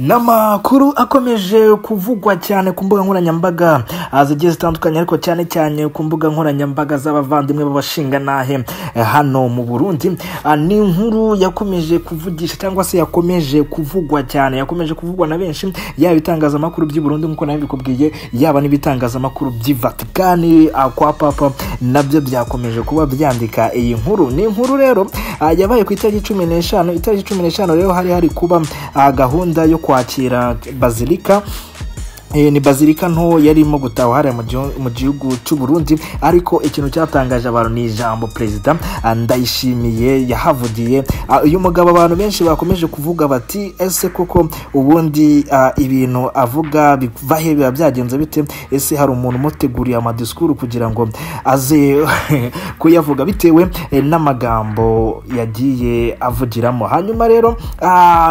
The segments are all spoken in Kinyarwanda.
N'amakuru akomeje kuvugwa cyane ku mbuga nkoranyambaga zigiye zitandukanye, ariko cyane cyane ku mbuga nkoranyambaga z'abavandimwe b'abashinganahe hano mu Burundi. Ni inkuru yakomeje kuvugisha cyangwa se yakomeje kuvugwa cyane, yakomeje kuvugwa na benshi, yaba ibitangazamakuru by'i Burundi nk'uko nabikubwiye, yaba n'ibitangazamakuru by'i Vatikani kwa Papa nabyo byakomeje kuba byandika iyi nkuru. Ni inkuru rero yabaye ku itariki 15. Itariki 15 rero hari kuba gahunda yo kwakira bazilika. Ni bazilika nto yarimo gutaha hariya mu gihugu cy'u Burundi, ariko ikintu cyatangaje abantu ni ijambo Perezida Ndayishimiye yahavugiye. Uyu mugabo abantu benshi bakomeje kuvuga bati ese koko ubundi ibintu avuga biva he, biba byagenze bite? Ese hari umuntu umuteguriye amadisikuru kugira ngo aze kuyavuga bitewe n'amagambo yagiye avugiramo? Hanyuma rero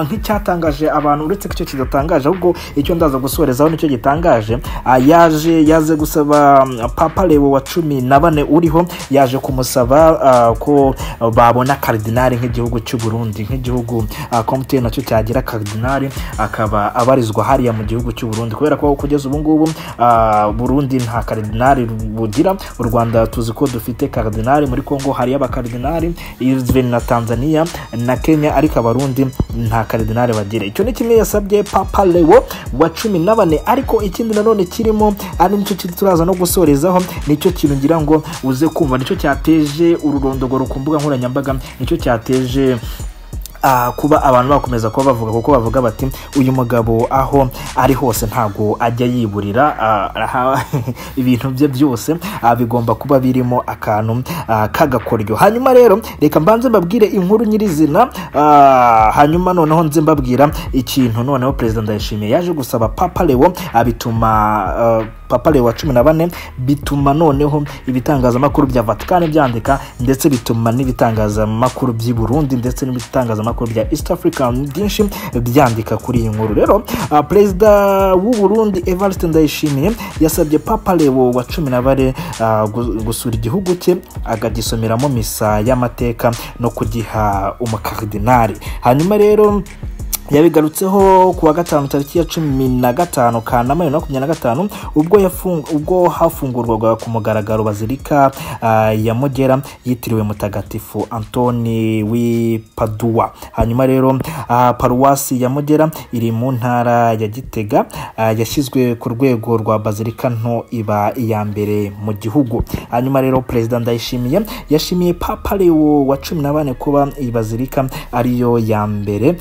nk'icyatangaje abantu, uretse ko icyo kidatangaje ahubwo icyo ndaza gusorezaho nicyo gitangaje, yaje gusaba Papa Leo wa 14 uriho, yaje kumusaba ko babona kardinali nk'igihugu cy'u Burundi, nk'igihugu komite nacyo cyagira kardinali akaba abarizwa hariya mu gihugu cy'u Burundi, kubera ko kugeza ubu ngubu Burundi nta kardinali bugira. U Rwanda tuzi ko dufite kardinali, muri Kongo hari abakardinali, even na Tanzania na Kenya, ariko abarundi nta kardinali bagira. Icyo ni kimwe yasabye Papa Leo wa 14. Ariko ikindi nanone kirimo ari nicyo turaza no gusorezaho, nicyo kintu ngira ngo uze kumva, nicyo cyateje ururondogoro ku mbuga nkoranyambaga, nicyo cyateje kuba abantu bakomeza kuba bavuga, kuko bavuga bati uyu mugabo aho ari hose ntago ajya yiburira, ibintu bye byose bigomba kuba birimo akantu k'agakoryo. Hanyuma rero reka mbanze mbabwire inkuru nyirizina, hanyuma noneho nze mbabwira ikintu noneho Perezida Ndayishimiye yaje gusaba Papa Leo, bituma Papa Leo wa 14, bituma noneho ibitangazamakuru bya Vatikani byandika, ndetse bituma n'ibitangazamakuru by'i Burundi ndetse n'ibitangazamakuru bya East Africa byinshi byandika kuri iyi nkuru. Rero Perezida w'u Burundi Evariste Ndayishimiye yasabye Papa Leo wa 14 gusura igihugu cye akagisomeramo misa y'amateka no kugiha umukardinali. Hanyuma rero yabigarutseho kuwa gatanu tariki ya 15 Kanama 2025, ubwo hafungurwaga ku mugaragaro bazilika ya Mugera yitiriwe Mutagatifu Antoni w'i Padua. Hanyuma rero paruwasi ya Mugera iri mu ntara ya Gitega, yashyizwe ku rwego rwa bazilika nto iba iya mbere mu gihugu. Hanyuma rero Perezida Ndayishimiye yashimiye Papa Leo wa 14 kuba iyi bazilika ariyo ya mbere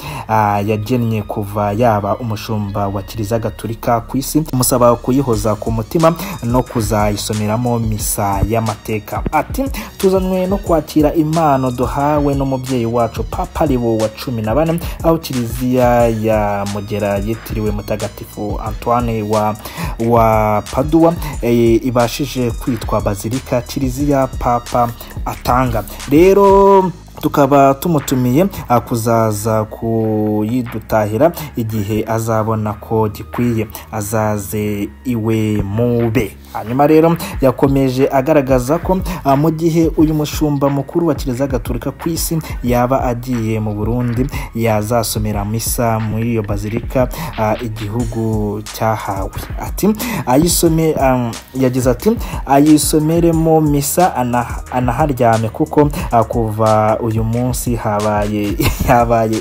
yagennye kuva yaba umushumba wa Kiliziya Gatolika ku isi, musaba kuyihoza ku mutima no kuzayisomeramo misa y'amateka. Ati tuzanwe no kwakira impano duhawe n'umubyeyi wacu Papa Leo wa 14, aho Kiliziya ya Mugera yitiriwe Mutagatifu Antoine wa Padua ibashije kwitwa Bazilika Kiliziya Papa atanga. Rero tukaba tumutumiye kuzaza kuyidutahira igihe azabona ko gikwiye, azaze iwe mube. Hanyuma rero yakomeje agaragaza ko mu gihe uyu mushumba mukuru wa Kiliziya Gatolika ku isi yaba agiye mu Burundi, yazasomera misa muri iyo bazilika igihugu cyahawe. Ati ayisome, yagize ati ayisomeremo misa anaharyame, kuko kuva uyu munsi habaye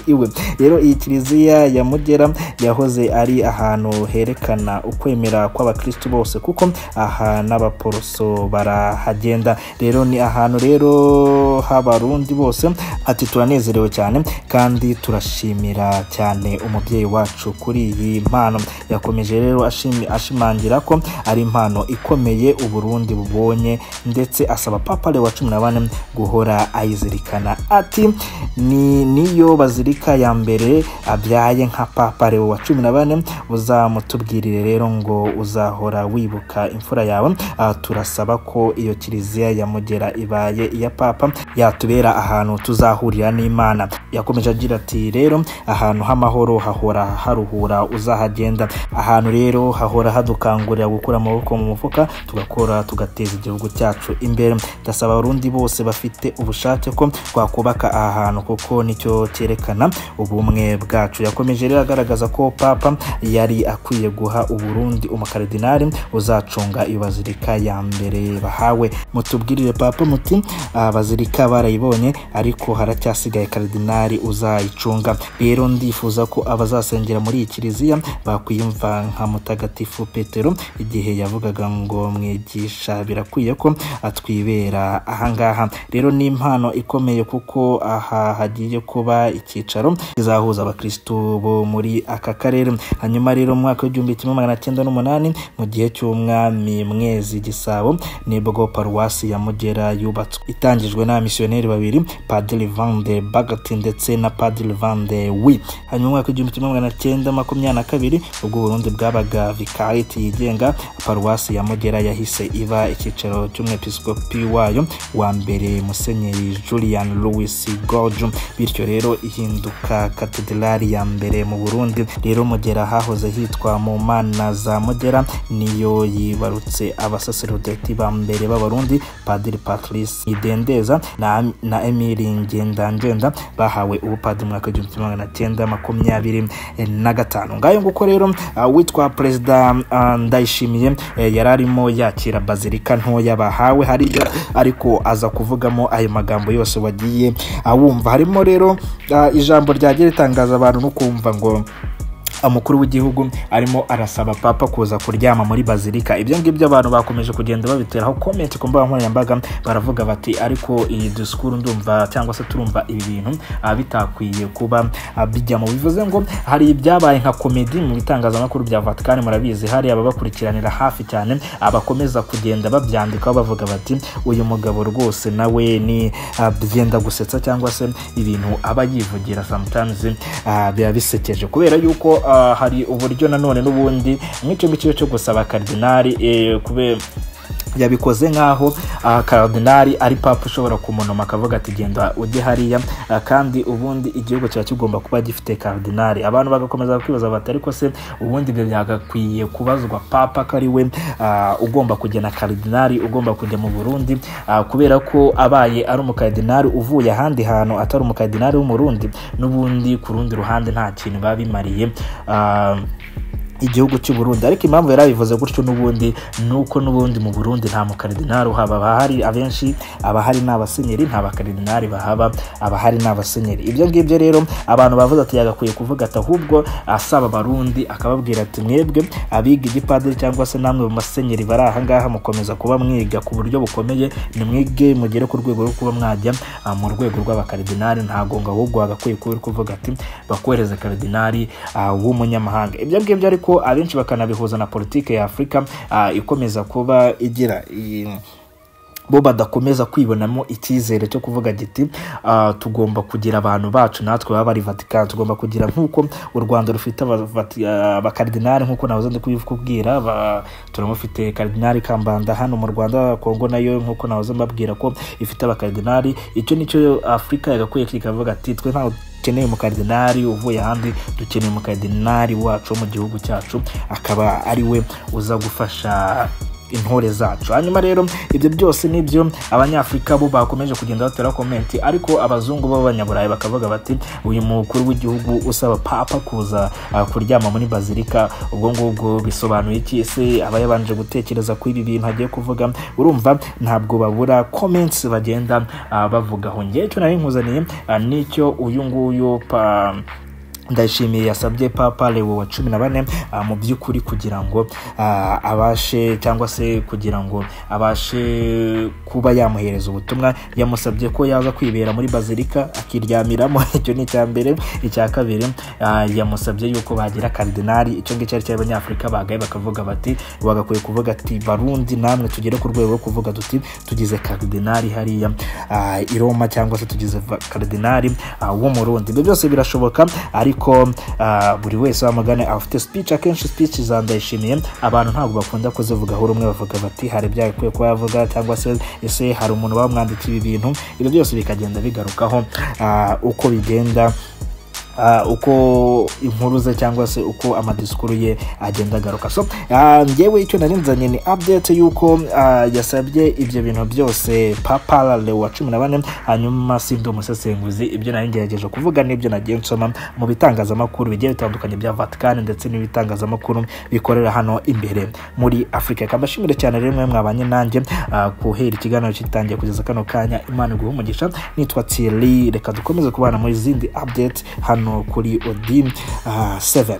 iwe. Rero iyi Kiliziya ya Mugera yahoze ari ahantu herekana ukwemera kw'abakristo bose, kuko aha n'abaporoso barahagenda. Rero ni ahantu rero h'abarundi bose. Ati turanezerewe cyane kandi turashimira cyane umubyeyi wacu kuri iyi mpano. Yakomeje rero ashimangira ko ari impano ikomeye u Burundi bubonye, ndetse asaba Papa Leo wa 14 guhora ayizirikana. Ati ni niyo bazilika ya mbere abyaye nka Papa Leo wa 14, uzamutubwirire rero ngo uzahora wibuka imfura yawe. Turasaba ko iyo Kiliziya ya Mugera ibaye iya Papa yatubera ahantu tuzahurira n'Imana. Yakomeje agira ati rero ahantu h'amahoro hahora haruhura uzahagenda, ahantu rero hahora hadukangurira gukura amaboko mu mufuka tugakora tugateza igihugu cyacu imbere. Ndasaba abarundi bose bafite ubushake ko twakubaka aha hantu kuko nicyo cyerekana ubumwe bwacu. Yakomeje rero agaragaza ko Papa yari akwiye guha Uburundi umukardinali uzacunga iyo bazilika ya mbere bahawe. Mutubwirire Papa muti bazilika barayibonye ariko haracyasigaye kardinali uzayicunga. Rero ndifuza ko abazasengera muri iyi kiliziya bakwiyumva nka Mutagatifu Petero igihe yavugaga ngo mwigisha birakwiye ko atwibera ahangaha. Rero ni impano ikomeye kuko aha hagiye kuba icyicaro kizahuza abakristo bo muri aka karere. Hanyuma rero mu mwaka w'1908 mu gihe cy'umwami Mwezi Gisabo nibwo paruwasi ya Mugera yubatswe, itangijwe n'abamisiyoneri babiri Padiri Van de Bagati ndetse na Padiri Van de Wi. Hanyuma mu mwaka w'1922 ubwo Burundi bwabaga vikariti yigenga, paruwasi ya Mugera yahise iba icyicaro cy'umwepiskopi wayo wa mbere Musenyeri Julian Louis Gorge, bityo rero ihinduka katedrali ya mbere mu Burundi. Rero Mugera hahoze hitwa mu mana za Mugera niyo yibarutse abasaserdoti ba mbere b'Abarundi Padiri Patrice Idendeza na Emile Ngendangenda bahawe ubupadiri mu mwaka w'1925. Ngayo nguko rero witwa Perezida Ndayishimiye yari arimo yakira bazilika ntoya bahawe hariya, ariko aza kuvugamo ayo magambo yose wagiye awumva. Harimo rero ijambo ryagiye ritangaza abantu no kumva ngo umukuru w'igihugu arimo arasaba Papa kuza kuryama muri bazilika. Ibyo ngibyo abantu bakomeje kugenda babiteraho comment ku mbuga nkoranyambaga, baravuga bati ariko iyi disikuru ndumva cyangwa se turumva ibi bintu bitakwiye kuba bijyamo. Bivuze ngo hari ibyabaye nka komedi mu bitangazamakuru bya Vatican, murabizi hari ababakurikiranira hafi cyane abakomeza kugenda babyandikaho bavuga bati uyu mugabo rwose nawe ni byenda gusetsa cyangwa se ibintu aba yivugira sometimes biba bisekeje, kubera yuko hari uburyo nanone n'ubundi nk'icyo ngicyo cyo gusaba kardinali kube yabikoze nkaho kardinali ari Papa ushobora kumunoma akavuga ati genda ujye hariya, kandi ubundi igihugu kiba kigomba kuba gifite kardinali. Abantu bagakomeza kwibaza bati ariko se ubundi ibyo byagakwiye kubazwa Papa ko ari we ugomba kugena kardinali ugomba kujya mu Burundi, kubera ko abaye ari umukardinali uvuye ahandi hantu atari umukardinali w'Umurundi, n'ubundi ku rundi ruhande nta kintu babimariye igihugu cy'u Burundi. Ariko impamvu yarabivuze gutyo n'ubundi nuko n'ubundi mu Burundi nta mukardinali uhaba, bahari abenshi abahari n'abasenyeri, nta bakardinali bahaba, abahari n'abasenyeri. Ibyo ngibyo rero abantu bavuze ati yagakwiye kuvuga ati ahubwo asaba Abarundi akababwira ati mwebwe abiga igipadiri cyangwa se namwe mu masenyeri bari aha ngaha mukomeza kuba mwiga ku buryo bukomeye, nimwige mugere ku rwego rwo kuba mwajya mu rwego rw'abakardinali, ntago ngo ahubwo agakwiye kuba kuvuga ati bakohereza kardinali w'umunyamahanga. Ibyo ngibyo ariko abenshi bakanabihuza na politike ya Afrika ikomeza kuba igira bo badakomeza kwibonamo icyizere cyo kuvuga giti tugomba kugira abantu bacu natwe baba bari Vatican, tugomba kugira nkuko u Rwanda rufite abakardinali nkuko nahoze ndi kubikubwira, turamufite Kardinali Kambanda hano mu Rwanda, Kongo nayo nkuko nahoze mbabwira ko ifite abakardinali. Icyo nicyo Afrika yagakwiye kikavuga ati twe ntawe dukeneye umukardinali uvuye ahandi, dukeneye umukardinali wacu mu gihugu cyacu akaba ari we uza gufasha intore zacu. Hanyuma rero ibyo byose nibyo abanyafrika bo bakomeje kugenda batera comment, ariko abazungu b'abanyaburayi bakavuga bati uyu mukuru w'igihugu usaba Papa kuza kuryama muri bazilika, ubwo ngubwo bisobanuye iki? Se aba yabanje gutekereza ko ibi bintu agiye kuvuga? Urumva ntabwo babura comments bagenda bavugaho. Ngewe cyo nari nkuzaniye nicyo uyu nguyu Ndayishimiye yasabye Papa Leo wa 14 mu by'ukuri kugira ngo abashe cyangwa se kugira ngo abashe kuba yamuhereza ubutumwa. Yamusabye ko yaza kwibera muri bazilika akiryamiramo, icyo ni icya mbere. Icya kabiri yamusabye yuko bagira kardinali, icyo ngicyo ari cy'abanyafrika bagaye bakavuga bati bagakwiye kuvuga ati Barundi namwe tugere ku rwego rwo kuvuga duti tugize kardinali hariya i Roma cyangwa se tugize kardinali w'Umurundi. Ibyo byose birashoboka, ariko Ariko buri wese wamagane afite speech. Akenshi speech za Ndayishimiye abantu ntabwo bakunda kuzivugaho rumwe, bavuga bati hari ibyo akwiye kuba yavuga, cyangwa se ese hari umuntu bamwandikiye ibi bintu. Ibyo byose bikagenda bigarukaho uko bigenda, uko inkuru ze cyangwa se uko amadisikuru ye agenda agaruka. So njyewe icyo nari nzanye ni update y'uko yasabye ibyo bintu byose Papa Leo wa 14. Hanyuma sindi umusesenguzi, ibyo nari ngerageje kuvuga n'ibyo nagiye nsoma mu bitangazamakuru bigiye bitandukanye bya Vatican ndetse n'ibitangazamakuru bikorera hano imbere muri Afurika. Reka mbashimire cyane rero mwe mwabanye nanjye guhera ikiganiro kitangiye kugeza kano kanya. Imana iguhe umugisha. Nitwa Thierry, reka dukomeze kubana muri zindi update hano kuri Odi 7.